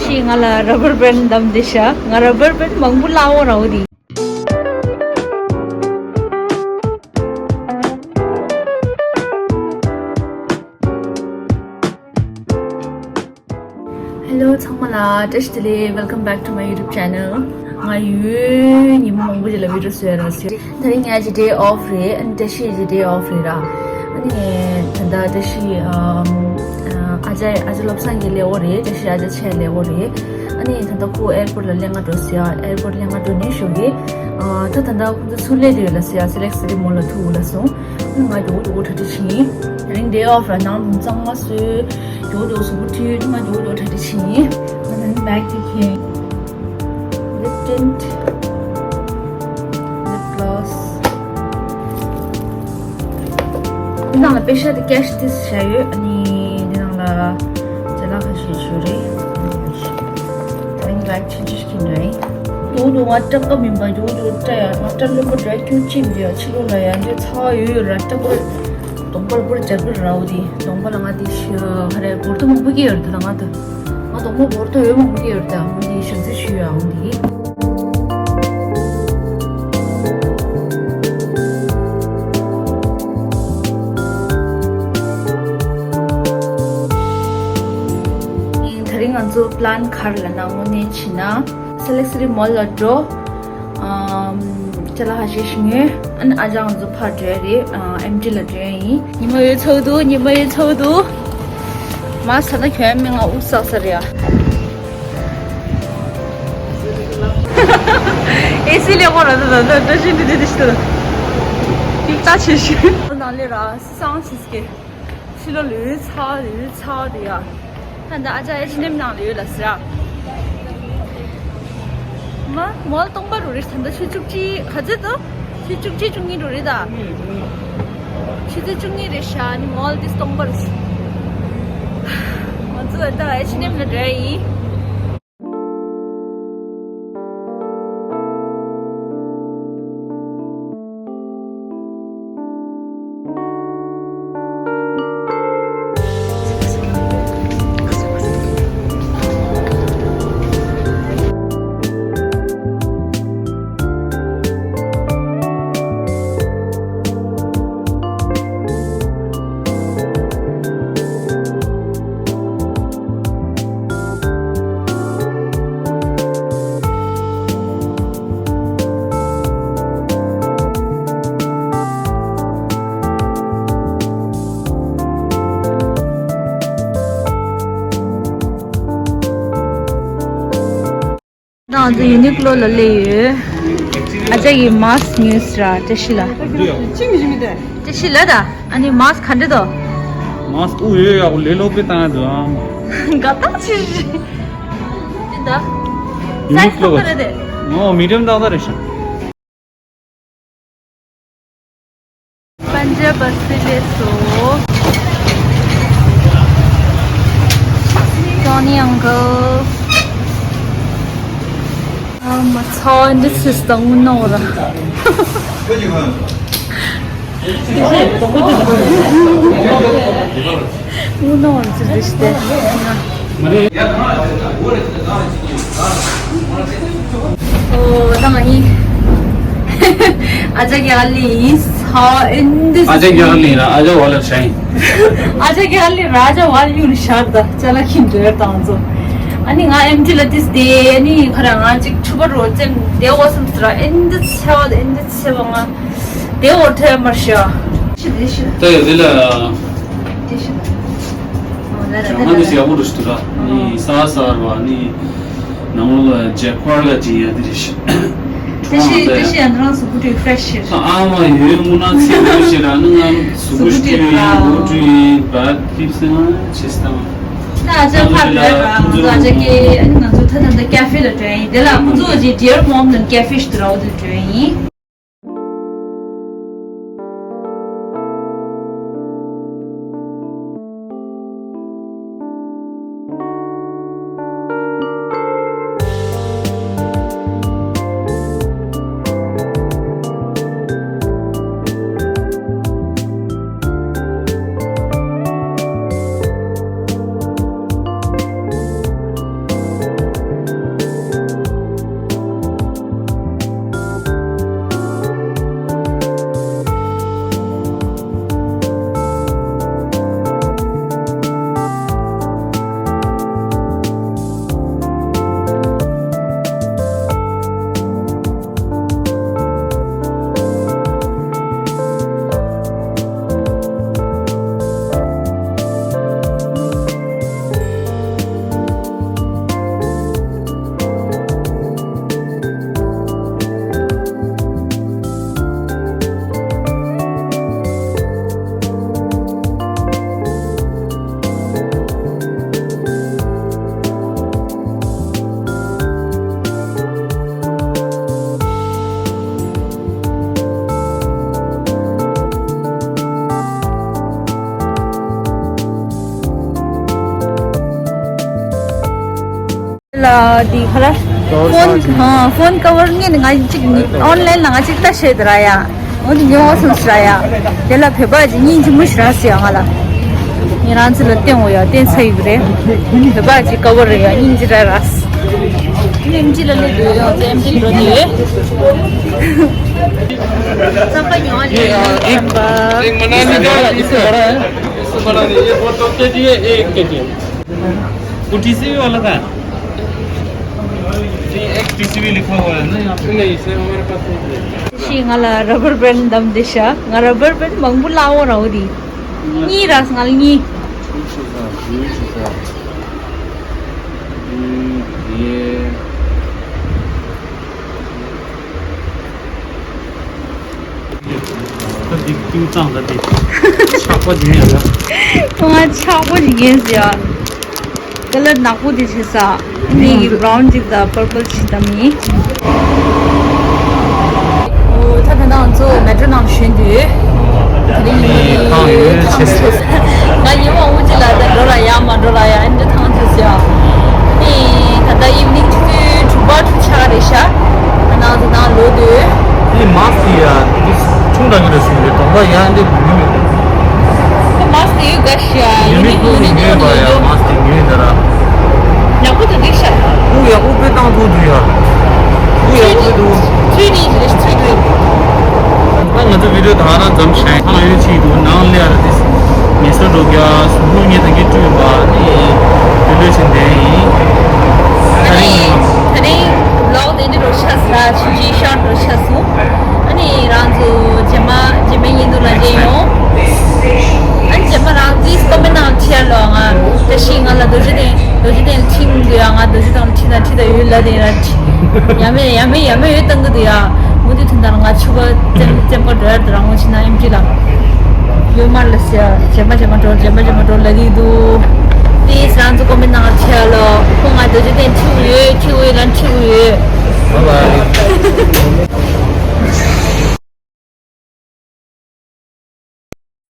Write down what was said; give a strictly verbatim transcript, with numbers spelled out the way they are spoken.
ཅིག་ང་ལ་ར་བར་བེན་བདམས་ཏེ་ཤག་ང་ར་བར་བེན་མང་པོ་བླངས་འོང་ར་འོ་དེ། Hello ཚང་མ་ལ་བཀྲ་ཤིས་བདེ་ལེགས། Welcome back to my YouTube channel. ང་ཡོད་ཉི་མ་མང་པོ་ཞིག་ལ་བི་ཌི་ཡོ་བཟོས་ཡོད་ར་ཟེར། དེ་རིང་ངའི་ཨ་ཅག་ཌེ་ཨོཕ་རེད། ཨ་ནི་བཀྲ་ཤིས་ཀྱི་ཌེ་ཨོཕ་རེད་ར། ཨ་ནི་ད་ལྟ་བཀྲ་ཤིས་ཨམ་ཨ་ཅག་ཨ་ཅག་བློ་བཟང་གི་ལས་འོ་རེད། བཀྲ་ཤིས་ཨ་ཅག་ཆེ་ལས་འོ་རེད། ཨ་ནི་ད་ལྟ་ཁོ་ཨེར་པོར་ལ་སླེབས་ང་འགྲོ་ཟེར་ཡ། ཨེར་པོར་སླེབས་ང་འགྲོ་ནས་ཞོགས་ཀྱི་ཨ་ད་ད་ལྟ་ཁོ་ཚོ་ཚུར་སླེབས་བསྡད་ཡོད་ལ་ཟེར་ཡ། སེ་ལེག་སི་ཊི་མོལ་ལ་ཐུག་ལ་སོང་། ཨ་ནི་ང་མགྱོགས་མགྱོགས་གྲ་སྒྲིག་བྱེད་ཡིན། དེ་རིང་ཌེ་ཨོཕ་ར། ནང་དུ་གཙང་མ་བཟོས། མགྱོགས་མགྱོགས་གཟུགས་པོ་བཀྲུས། ཨ་ནི་ང་མགྱོགས་མགྱོགས་གྲ་སྒྲིག་བྱེད་ཡིན། ང་ད་ནི་མེག་ཅིག་ཁེན། Lip tint, lip gloss. འདི་ནང་ལ་པེ་ཤ་དེ་ཀེ་ཤི་ཏིས་བཞག་ཡོད། ཨ་ནི་འདི་ནང་ལ་ཅ་ལག་ཁ་ཤས་ཤིག་རེད། ད་ཡིན་ལ་ཆུང་ཆུང་ཞིག་རེད། མགྱོགས་མགྱོགས་ང་སྐྲ་དཀར་མིན་པ་མགྱོགས་མགྱོགས་སྐྲ་ཡ། ང་སྐྲ་རློན་པ་འདྲ་ཁྱོད་ཅིག་འདི་ཡ་ཕྱི་ལོགས་ལ་ཡ་འདི་ཚ་བ་ཡོད་ཡོད་ར། སྐྲ་པར་གདོང་པར་པར་འཇར་པར་ར་འོ་དེ། གདོང་པ་ལ་ང་དེ་ཤི་ཧ་རེ་བོར་ཏོ་མང་པོ་སྐྱེས་ཡོད་རེད། ད་ང་དེ། ང་དང་པོ་བོར་ཏོ་ཡོད་མང་པོ་སྐྱེས་ཡོད་རེད། ད་འོ་དེ་ཞག་ཚི་ཞུ་ཡ་འོ་དེ། དེ་རིང་ང་ཚོ་པི་ལན་ག་རེ་ལབ་ན་དངོས་གནས་བྱས་ན་སེ་ལེག་སི་ཊི་མོལ་ལ་འགྲོ། ཨམ། ཅ་ལག་ཁ་ཤས་ཤིག་ཉོས། ཨ་ནི་ཨ་ཅག་ང་ཚོ་ཕར་འགྲོ་ཡ་རེད། ཨ། ཨེམ་ཊི་ལ་འགྲོ་ཡ་ཡིན། ཉི་མ་ཡོད་ཚོགས་འདུག་ཉི་མ་ཡོད་ཚོགས་འདུག་མ་ས་ན་གྱོན་མི་ང་དབུགས་བསགས་ས་རེད་ཨ། ཨེ་སི་ལས་ཁོ་ར་ད་ད་ད་ད་ཤི་འདི་འདི་འདི་ཤི་ད། ཡིག་ད་ཆེ་ཤི། ནང་ལས་ར་སང་ཆི་སྐད། ཕྱི་ལོགས་ལོས་ཚ་ལོས་ཚ་དེ་ཡ། ད་ད་ཨ་ཅག་ཨེཆ་ཨེན་ཨེམ་ནང་ལ་ཡོད་ལ་ཟེར་ཨ། མ་མོལ་སྟོང་པ་རུ་རེད། ད་ད་ཆུ་བཅུ་གཅིག་ག་ཚོད་དོ། ཆུ་བཅུ་གཅིག་བཅུ་གཉིས་རུ་རེད་ད། ཆུ་ཚོད་བཅུ་གཉིས་རེད་ཤག་ཨ་ནི་མོལ་འདི་སྟོང་པ་རུ། ང་ཚོ་ད་ཨེཆ་ཨེན་ཨེམ་ལ་འགྲོ་ཡ་ཡིན། ང་ཚོ་ཡུ་ནི་ཀློ་ལ་སླེབས་ཡོད། ཨ་ཅག་གིས་མཱ་སི་ཉོས་ར། བཀྲ་ཤིས་ལ། བཀྲ་ཤིས་ལ་ད། ཨ་ནི་མཱ་སི་ག་འདྲ་འདུག་མཱ་སི་ཨུ་ཡོད་ཡག་པོ་ལས་སློག་པའི་བཏང་ཡ་འདུག་ཨང་། དགའ་ཐག་ཆོད་ཅིག་འདི་ད། ཡུ་ནི་ཀློ། སའི་ཛི་ག་འདྲ་རེད། ཨོ་མི་ཌི་ཡམ་ཏག་ཏག་རེད་ཤག་པན་ཇབ་བ་སི་ལེ་སོ། Johnny uncle. ཨ་མ་ཚ་བ་འདི་སིས་དང་ངུ་ནོ་ར། ངུ་ནོ་ར་ཅི་རེད་ཤི་སྟེ། ཨོ་ད་ང་ཡིན། ཨ་ཅག་གི་ཨ་ལི་ཡིན། ཨ་ཅག་གི་ཨ་ལི་ཡིན་ན་ཨ་ཅག་བ་ལ་ཤ་ཡིན། ཨ་ཅག་གི་ཨ་ལི་ར་ཨ་ཅག་བ་ལ་ཡུལ་ཤར་ད་ཅ་ལག་ཁྱིམ་འདྲེར་དང་ཚོ། ཨ་ནི་ང་ཨེམ་ཆི་ལ་ཏིས་དེ་ཨ་ནི་ཁ་ར་ང་ཅིག་ཆུ་བར་རོ་ཙེམ་དེ་འོ་སམ་སི་ར་ཨེན་དི་ཚེ་བ་ཨེན་དི་ཚེ་བ་ང་དེ་འོ་ཐེ་མར་ཤ། ཤི་དེ་ཤི། ད་ཡོད་དེ་ལ། དེ་ཤི། ཨོ་ལ་ར་ཇ་མ་ནི་ཡག་པོ་རུ་ཤི་དུ་ར་ནི་ས་ས་ར་བ་ནི། ནང་ལོགས་ལ་ཇེ་ཁོར་ལ་ཇི་ཡ་དེ་རེད་ཤག་དེ་ཤི་དེ་ཤི་ཡ་ང་རང་གཟུགས་པོ་དེ་ཧྥེ་རེ་ཤི་རེད། ཨ་མ་ཡོད་མུ་ན་ཚེ་ཡོད་ཤི་ར་ནི་ང་གཟུགས་པོ་ཞི་ཡོད་ཡིན་ལོ་དྲུག་ཡིན་བ་ཁྱིབ་སེ་ང་ཆེ་སྟངས། ད་ཨ་ཅག་ཕར་ལ་ར་ང་ཚོ་ཨ་ཅག་གི་ཨ་ནི་ང་ཚོ་ད་ད་ད་ཀ་ཧྥེ་ལ་འགྲོ་ཡིན། དེ་ལ་ཁོང་ཚོ་ཇི་ཌི་ཡར་མོམ་དང་ཀ་ཧྥེ་ཞིག་ཏུ་ར་བ་དུ་འགྲོ་ཡིན། ཨ་དེ་ག་རེ། ཕོན་ཧ་ཕོན་ཀ་བར་ངས་ང་གཅིག་ཨོན་ལན་ལ་ང་གཅིག་ལྟ་བཤད་དེ་ར་ཡ། འོ་དེ་ཉོ་བ་སོང་ཟེར་ར་ཡ། དེ་ལ་བོད་པ་ཅིག་སྙིང་རྗེ་མོ་ཞིག་རག་སོང་ཡ་ང་ལ། ངས་རང་ཚོ་ལ་བསྟན་འོ་ཡ་བསྟན་ཚར་ཡོད་རེད། བོད་པ་ཅིག་ཀ་བར་རེད་ཡ་སྙིང་རྗེ་རག་རག་སོང་། ཨེམ་ཆི་ལ་སླེབས་ཡོད་ཡོང་ཚེ་ཨེམ་ཆི་འགྲོ་དེ་ཡོད། རྩམ་པ་ཉོ་བ་ནས་རྩམ་པ། एक मनाली का, इससे बड़ा है। इससे बड़ा नहीं, ये बहुत के जी है, ये एक के जी है। वो टीसीवी वाला था। ये एक टीसीवी लिखा हुआ है ना यहाँ पे। नहीं, इससे हमारे पास नहीं है। ཤི་ང་ལ་ར་བར་བེན་འདམ་དེ་ཤ། ང་ར་བར་བེན་མང་པོ་ལ་འོ་ར་འོ་དི། གཉིས་ར་ང་ལ་གཉིས། ད་འདི་ཏིང་ཙང་ད་འདི་ཆག་པ་འདི་ཡ་ལ། ཁོང་ང་ཆག་པོ་ཞིག་ཡིན་ཟེར་ཡ། ཀ་ལར་ནག་པོ་འདི་བྱེད་ས། ནི་གི་བྷ་རའུན་ཅིག་དང་པར་པལ་ཅིག་དང་མི། ཨོ་ད་ད་ང་ཚོ་མེ་ཏྲོ་ནང་ཞོན་དུས། དེ་རིང་ཡིན་ནི་ཁང་ཡོད་ཆེ་ཟེར། ང་ཉི་མ་དབུ་ཅི་ལ་ད་འགྲོ་ལ་ཡ་མ་འགྲོ་ལ་ཡ་ཨེ་འདྲ་ཐང་ཆུ་ཟེར་ཡ། ནི་ད་ད་ཨིབ་ནིང་ཆུ་ཚོད་དྲུག་པ་དྲུག་ཆ་རེད་ཤག་ང་ནང་ཚོ་ནང་ལོག་དུས། ཨི་མཱ་སི་ཡ་འདི་ཆུང་དྲགས་ཀྱི་རེད་གསུངས་ཏེ་གདོང་པ་ཡ་འདི་མི་མི་འདུག་ཨི་མཱ་སི་ཡོད་ག་ཤག་ཡུ་ནི་ཡུ་ནི་ཡོད་པ་ཡ་མཱ་སི་ཡོད་ད་ར། ཡག་པོ་འདུག་འདུག་ཤག་དབུགས་ཡག་པོ་དཔེ་བཏང་ཐུབ་འདུག་ཡ། དབུགས་ཡག་པོ་དཔེ་འདུག་ཚུལ་འདི་རེད་ཚུལ་འདི། ད་ང་ཚོ་བི་ཌིའོ་ད་རང་ཙམ་བྱས་ཐང་ཡོད་ཅིག་འདུག་ནང་ལས་ཡ་ར་དེ་ངེད་ཚོ་འགྲོ་རྒྱ་སུ་ལྷུང་ངེད་ད་གི་སྤྲུལ་བ་ནི་བི་ཌིའོ་ཆེན་དེ་ཡིན། ད་རིང་ད་རིང་ལོག་དེ་འདྲ་རོ་ཤ་ས་ཆུ་ཅི་ཤར་རོ་ཤ་སུ། ཨ་ནི་རང་ཚོ་རྗེས་མ་རྗེས་མའི་ཉིན་དུ་ལ་མཇལ་ཡོང་། ཨ་ནི་རྗེས་མ་རང་ཚོའི་ཀོ་མེན་ནང་ཁྲིད་ཡ་ལོ་ང་བཀྲ་ཤིས་ང་ལ་རྡོ་རྗེ་གདན་རྡོ་རྗེ་གདན་ཁྲིད་འདུག་ཡ། ང་རྡོ་རྗེ་གདན་ཁྲིད་ད་ཁྲིད་ད་ཡོད་ལ་དེ་ཡ་ཡ་མེད་ཡ་མེད་ཡ་མེད་ཡོད་བཏང་གི་འདུག་ཡ། མུ་མཐུད་དུ་ད་ང་ཕྱུ་པ་རྩེམ་རྩེམ་ཀ་འགྲོ་ཡ་དུ་རང་ངོ་ཕྱི་ན་ཨེམ་ཀྲི་ལ་ཡོད་མ་ལ་ཟེར། རྗེས་མ་རྗེས་མ་འགྲོ་རྗེས་མ་རྗེས་མ་འགྲོ་ལ་གི་འདུག་དེས་རང་ཚོ་ཀོ་མེན་ནང་ཁྲིད་ཡ་ལོ། ཁོ་ང་རྡོ་རྗེ་གདན་ཁྲིད་ཡོད་ཁྲིད་འོས་ལ་ཁྲིད་